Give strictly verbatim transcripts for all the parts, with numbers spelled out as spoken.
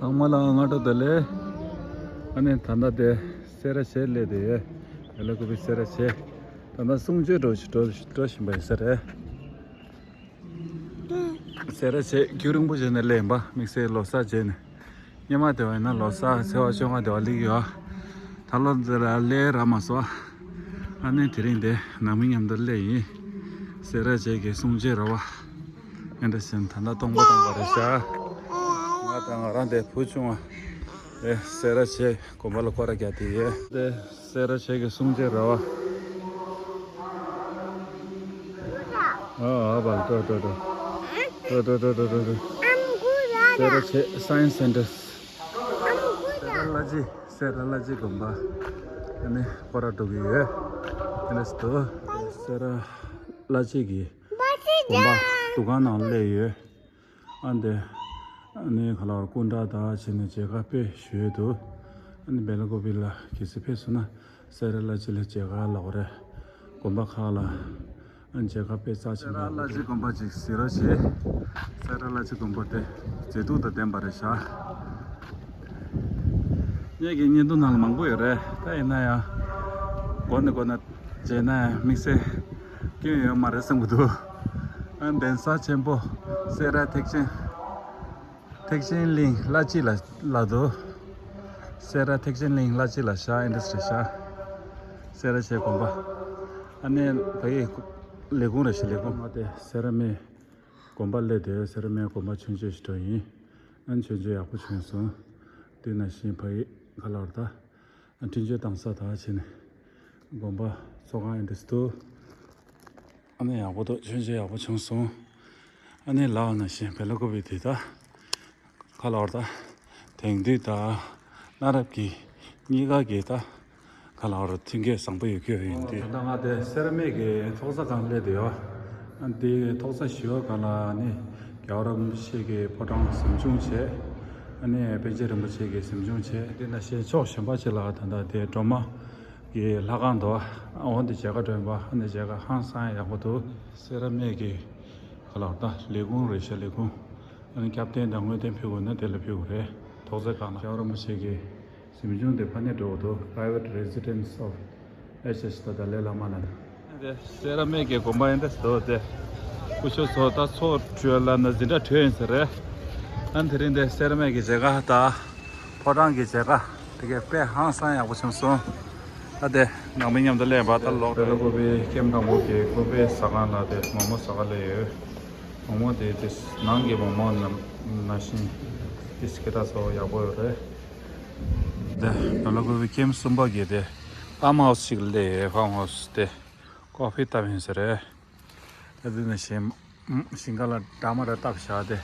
ཚང་མ་ལ་སྔ་དྲོ་བདེ་ལེགས། ཨ་ནི་ད་ལྟ་དེ་སེ་ར་བྱེས་སླེབས་བསྡད་ཡོད། བེ་ལ་ཀུ་པེ་སེ་ར་བྱེས། ད་ལྟ་གསུང་ཆོས་འགྲོ་ཞིག་འགྲོ་འགྲོ་བཞིན་པ་ཡིན་ས་རེད། སེ་ར་བྱེས་རྒྱུན་རིང་པོ་བྱས་ནས་སླེབས་ཡིན་པ། དམིགས་བསལ་ལོ་གསར་བྱས་ནས། སྔོན་མ་དེ་བ་ཡིན་ན་ལོ་གསར་ཚེས་པ་བཅོ་ལྔ་དེ་བ་སླེབས་ཀྱི་ཡོད། ད་ལོ་འདི་ལ་སླེབས་རག་མ་སོང་། ཨ་ནི་དེ་རིང་དེ་ནང་མི་མཉམ་དུ་སླེབས་ཡིན། སེ་ར་བྱེས་ཀྱི་གསུང་ཆོས་ར་བ། ཨེ་འདྲ་བྱས་ནས་ད་ལྟ་སྟོང་པ་སྟོང་པ་རེད་ཤག་ང་དང་ང་རང་དེ་བུ་ཆུང་བ། ཨེ་སེ་ར་བྱེས་དགོན་པ་ལ་སྐོར་ར་རྒྱག་བསྡད་ཡོད། དེ་སེ་ར་བྱེས་ཀྱི་གསུང་ཆོས་ར་བ། ཨ་ཨ་བ་ཏོ་ཏོ་ཏོ། ཏོ་ཏོ་ཏོ་ཏོ་ཏོ་ཏོ། སེ་ར་བྱེས་སའེན་སི་སེན་ཊར། སེ་ར་བླ་སྤྱི། སེ་ར་བླ་སྤྱི་དགོན་པ། ཨ་ནི་སྐོར་ར་འགྲོ་གི་ཡོད། ཨ་ནི་སྟོ། སེ་ར་བླ་སྤྱི་གི་དགོན་པ་འདུ་ཁང་ནང་སླེབས་ཡོད། ཨ་འདི། ཨ་ནི་ཁ་ལག་སྐུ་འདྲ་དང་བྱས་ནས་མཇལ་ཁ་དཔེ་ཞུ་ཡས་འདུག་ཨ་ནི་བེ་ལ་ཀུ་པེ་ལ་གལ་སྲིད་ཕེབས་སོང་ན་སེ་ར་བླ་སྤྱི་ལ་མཇལ་ཁ་ལབ་དགོས་རེད། དགོན་པ་ཁག་ལ་ཨ་མཇལ་ཁ་དཔེ་རྩ་ཆེན་པོ། སེ་ར་བླ་སྤྱི་དགོན་པ་ཅིག་གཟིགས་རོགས་བྱེད། སེ་ར་བླ་སྤྱི་དགོན་པ་དེ་མཛེས་སྡུག་དང་ལྡན་པ་རེད་ཤག་ངེད་ཀྱི་བརྙན་ཐུང་ནང་ལ་མང་པོ་ཡོད་རེད། ད་ཡིན་ན་ཡང་མགོ་ནས་མགོ་ན་མཇལ་ན་ཡང་དམིགས་བསལ་སྐྱོན་ཡོད་མ་རེད་བསམ་གྱི་འདུག་ཨ་གདན་ས་ཆེན་པོ་སེ་ར་ཐེག་ཆེན། ཐེག་ཆེན་གླིང་བླ་སྤྱི་ལ་ལ་དོ། སེ་ར་ཐེག་ཆེན་གླིང་བླ་སྤྱི་ལ་ཤག་ཨེ་འདྲ་རེད་ཤག་སེ་ར་བྱེས་དགོན་པ། ཨ་ནི་ཕ་གི་ལས་ཁུངས་རེད་ཤག་ལས་ཁུངས། ང་དེ་སེ་ར་སྨད་དགོན་པ་སླེབས་དེ་སེ་ར་སྨད་དགོན་པ་མཆོད་མཇལ་ཞིག་འགྲོ་ཡིན། ཨ་ནི་མཆོད་མཇལ་ཡག་པོ་བྱུང་སོང་། དེ་ནང་བཞིན་ཕ་གི་ཁ་ལག་ར་ད། འཕྲིན་བཅོལ་བཏང་ས་དག་བྱས་ནས་དགོན་པ་ཚོགས་ཁང་ཨེ་འདྲ་འདུག་ཨ་ནི་ཡག་པོ་འདུག་མཆོད་མཇལ་ཡག་པོ་བྱུང་སོང་། ཨ་ནི་ལའོ་ནང་བཞིན་བེ་ལ་ཀུ་པེ་དེ་ད་ཁ་ལག་ར་ད་དེང་དུས་དང་གནའ་རབས་ཀྱི་གཉིས་ཀ་གི་ད་ཁ་ལག་ར་ཐོན་སྐྱེད་བཟང་པོ་ཡོད་ཀྱི་ཡོད་ཡིན་ཏེ། ད་ལྟ་ང་དེ་སེ་ར་སྨད་ཀྱི་ཐོག་བརྩེགས་སྒང་སླེབས་བསྡད་ཡོད། ཨ་འདི་ཐོག་བརྩེགས་བཞི་པ་སྒང་ལ་ནི་རྒྱལ་བ་རིན་པོ་ཆེ་གི་ཕོ་བྲང་གཟིམ་ཆུང་བྱས། ཨ་ནི་པཎ་ཆེན་རིན་པོ་ཆེ་གི་གཟིམ་ཆུང་བྱས། དེ་ནང་བཞིན་ཕྱོགས་གཞན་པ་ཅིག་ལ་ད་ལྟ་དེ་སྒྲོལ་མ་གི་ལྷ་ཁང་འདུག་ཨ་འོ་འདི་མཇལ་ཁ་འགྲོ་ཡིན་པ། ཨ་ནི་མཇལ་ཁ་ཧང་སང་ཡག་པོ་འདུག་སེ་ར་སྨད་ཀྱི་ཁ་ལག་ད་ལས་ཁུངས་རེད་ཤག་ལས་ཁུངས། ཨ་ནི་སྐྱབས་རྟེན་དང་དངོས་རྟེན་ཕུལ་དགོས་ན་དེ་ལ་ཕུལ་དགོས་རེད། ཐོག་བརྩེགས་སྒང་ལ་རྒྱལ་བ་རིན་པོ་ཆེ་གི་གཟིམ་ཆུང་དེ་ཕ་ནས་འགྲོ་དགོས་འདུག Private Residence of H H the Dalai Lama ལ། དེ་སེ་ར་སྨད་ཀྱི་དགོན་པ་ཡིན་ད་ཟེར་དེ། སྐུ་ཞབས་ཚོ་ད་ཚོགས་གྲོལ་ལ་ན་འཛིན་གྲྭ་གྲོལ་ཡིན་ཟེར་རེད། ཨ་ནི་དེ་རིང་དེ་སེ་ར་སྨད་ཀྱི་མཇལ་ཁ་དང་ཕོ་བྲང་གི་མཇལ་ཁ་དེ་གས་དཔེ་ཧང་སང་ཡག་པོ་བྱུང་སོང་། ད་དེ་ནང་མི་མཉམ་དུ་སླེབས་པ་ད་ལོག་རེད། ཀུ་པེ་ཀེམ་དང་པོ་གི་ཀུ་པེ་ཟ་ཁང་ལ་དེ་མོག་མོག་ཟ་ག་སླེབས་ཡོད། མོག་མོག་དེ་དེ་ནང་གི་མོག་མོག་ནང་བཞིན་དེ་སྐད་གྲགས་ཚ་བོ་ཡག་པོ་ཡོད་རེད། དེ་ནང་ལ་ཀུ་པེ་ཀེམ་གསུམ་པ་གི་དེ་ཕཱམ་ཧའུ་སི་ཞིག་སླེབས་ཡོད། ཕཱམ་ཧའུ་སི་དེ་ཀོ་ཕི་བཏབ་ཡིན་ཟེར་རེད། ཨ་དེ་ནང་བཞིན་ཨ་ཞིང་ཁ་ལ་འདབ་མ་ར་བཏབ་བཞག་དེ་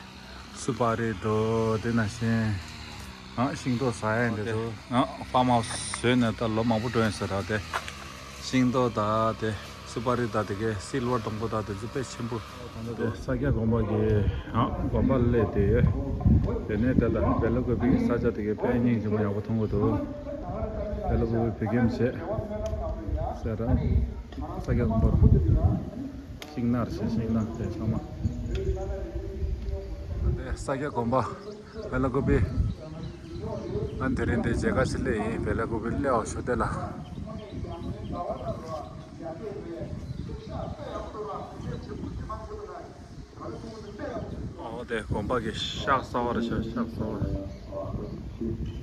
སུ་པ་རི་འདུག་དེ་ནང་བཞིན་ཨ་ཤིང་ཏོག་ཟ་ཡ་འདི་འདུག་ཨ་ཕཱམ་ཧའུ་སི་བཟོས་ནས་ད་ལོ་མང་པོ་འགྲོ་ཡིན་ཟེར་ར། དེ་ཤིང་ཏོག་དང་དེ་སུ་པ་རི་དང་དེ་གའི་སིལ་བར་སྡོང་པོ་དང་དེ་ཚོ་དཔེ་ཆེན་པོ་འདུག་ས་སྐྱ་དགོན་པ་གི་ཨ་དགོན་པ་སླེབས་དེ་ཡོད། དེ་ནས་ད་ལྟ་བེ་ལ་ཀུ་པེ་གི་ས་ཆ་དེ་གའི་དཔེ་སྙིང་རྗེ་མོ་ཡག་པོ་མཐོང་གི་འདུག་བེ་ལ་ཀུ་པེ་བོད་ཁྱིམ་བྱས་ཟེར་ར། ས་སྐྱ་དགོན་པ་རུ། ཤིང་ནགས་ཞེས་ཤིང་ནགས་དེ་ཚང་མ། དེ་ས་སྐྱ་དགོན་པ་བེ་ལ་ཀུ་པེ། ཨ་དེ་རིང་དེ་མཇལ་ཁ་ཞིག་སླེབས་ཡིན། བེ་ལ་ཀུ་པེ་སླེབས་འོ་ཞོ་དེ་ལ། འོ་དེ་དགོན་པ་གི་ཤག་གསར་པ་རེད་ཤག་ཤག་གསར་པ།